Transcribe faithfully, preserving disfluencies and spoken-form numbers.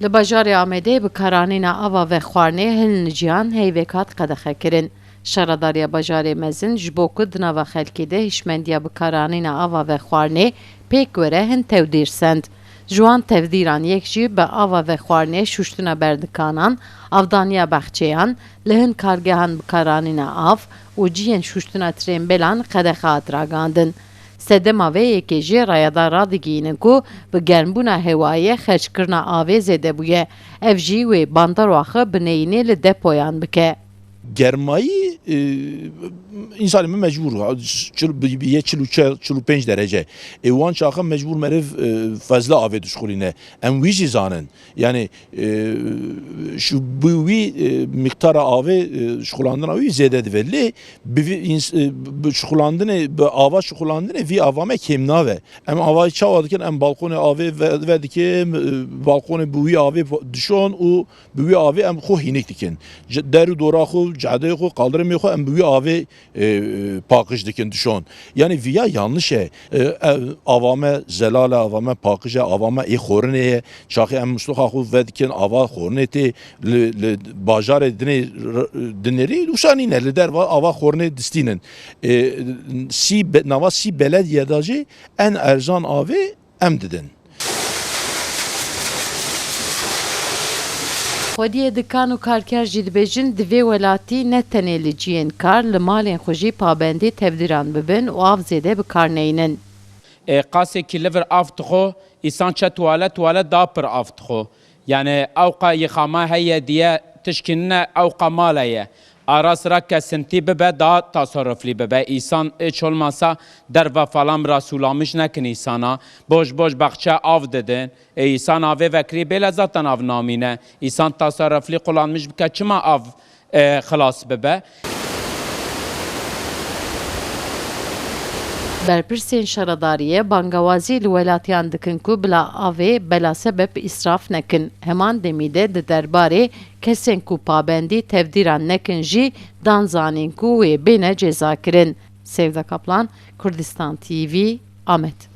Li bajarê Amedê bikaranîna ava vexwarinê hin li cîhan heyvêk hat qedexekirin. Şaredariya bajarê mezin ji bo ku di nava xelkê de hişmendiya bikaranîna ava vexwarinê pêk were hin tevdîr send. Ji wan tevdîran yek jî bi ava vexwarinê şûştina berdikanan, avdaniya baxçeyan, li hin kargehan bikaranîna av û cihên şûştina trênbelan qedexe hat ragihandin. Sedema vê yekê jî rayadar radigihînin ku bi germbûna hewayê xerckirina avê zêde bûye. Ev jî wê banderwaxi bi neyînê li depoyan bike. Germayî, e, însanê min mecbûr, çil, bi, bi yê çil û çar, çil û pênc derece. Ê wan çaxin mecbûr meriv, e, fezla avê dişxulîne. Em wî jî zanin. Yani, e, şu, bi wî, e, miqdara avê, e, şixulandina wî zêde dibe. Lê bi vî ins-, e, bi şixulandinê, bi ava şixulandinê vî ava me kêm nabe. Em avayî çawa dikin? Em balkonê avê ve-, vedikin, e, balkonê bi wî avê po-, dişon û bi wî avê em xwe hînik dikin. Ji der û dora xwe, cadeyê xwe, qaldiremê xwe em bi wî avê, e, e, paqij dikin, dişon. Yani viya yanlış e. E, ev ava me zelal e, ava me paqij e, ava me ê xorinê ye. Çaxê em musluxa xwe vedikin, ava xorinê tê li, li bajarê dinê r-, dinêrî, wisa nîne, li derva ava xorinê distînin. E, sî be-, nava sî belediye de jî en erzan avê em didin. Xwediyê dikan û karker jî dibêjin, di vê welatî ne tenê li cihên kar, li malên xwe jî pabendî tevdîran bibin û av zêde bi kar neynin. Ê, qasekî li vir av dixwe, îsan çe tuwalet, tuwalet da pir av dixwe. Yani ewqa yixama heye diye tişkî nine, ewqa male ye. Aras ra kesintî bibe, daha tasarruflî bibe. Îsan hiç olmasa derva falan ra sûlamiş nekin îsana. Boş boş baxçe av didin. E, îsan avê vekirî bêle zaten av namîne. Îsan tasarruflî kullanmiş bike, çima av, e, xilas bibe? Berpirsên şaredariyê bangewazî li welatiyan dikin ku bila avê belasebeb îsraf nekin. Heman demî de di derbarê kesên ku pabendî tevdîran nekin jî dan zanîn ku wê bêne cezakirin. Sevda Kaplan, Kurdistan T V, Amed.